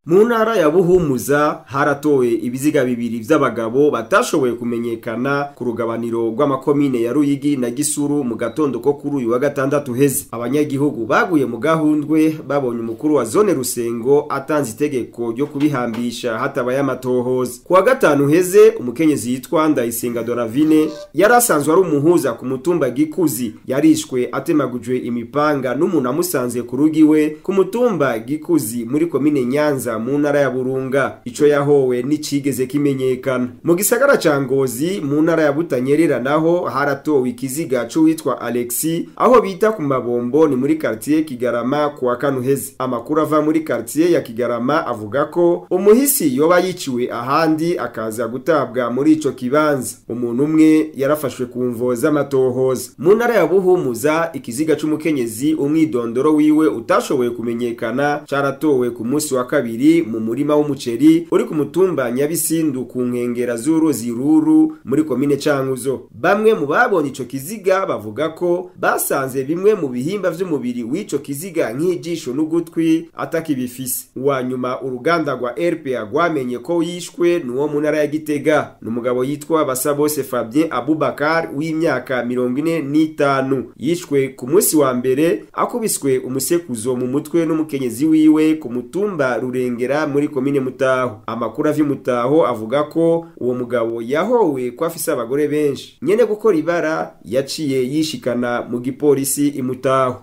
Mu ntara ya Buhumuza haratowe ibiziga bibiri vy'abagabo batashoboye kumenyekana ku rugabaniro rw'amakomine ya Ruyigi na Gisuru mu gatondo ko kuri uyu wa gatandatu heze. Abanyagihugu baguye mu gahundwe babonye umukuru wa zone Rusengo atanze itegeko ryo kubihambisha hatabaye amatohoza. Ku wa gatanu heze, umukenyezi yitwa Ndayisenga Doravine yari asanzwe ari umuhuza ku mutumba Gikuzi, yarishwe atemagujwe imipanga n'umuntu amusanze ku rugi we ku mutumba Gikuzi muri komine Nyanza mu ntara ya Burunga. Ico yahowe n'icigeze kimenyekana. Mu gisagara ca Ngozi mu ntara ya Butanyerera naho haratowe ikiziga c'uwitwa Alexis aho bita ku Mabombo, ni muri quartier Kigarama ku wa kane uheze. Amakuru ava muri quartier ya Kigarama avuga ko umuhisi yoba yiciwe ahandi akaza gutabwa muri ico kibanza. Umuntu umwe yarafashwe ku mvo z'amatohoza. Mu ntara ya Buhumuza, ikiziga c'umukenyezi umwidondoro wiwe utashoboye kumenyekana caratowe ku munsi wa kabiri mu murima w'umuceri uri ku mutumba Nyabisindu ku nkengera z'uruzi Ruru muri komine Cankuzo. Bamwe mu babonye ico kiziga bavuga ko basanze bimwe mu bihimba vy'umubiri w'ico kiziga nk'ijisho n'ugutwi atakibifise. Uwa nyuma uruganda rwa RPA rwamenye ko yishwe n'uwo mu ntara ya Gitega, n'umugabo yitwa Basabose Fabien Abubakar w'imyaka 45. Yishwe ku munsi wa mbere akubiswe umusekuzo mu mutwe n'umukenyezi wiwe ku mutumba Rurengera muri komine Mutaho. Amakuru ava Mutaho avuga ko uwo mugabo yahowe ko afise abagore benshi. Nyene gukora ibara yaciye yishikana mu gipolisi i Mutaho.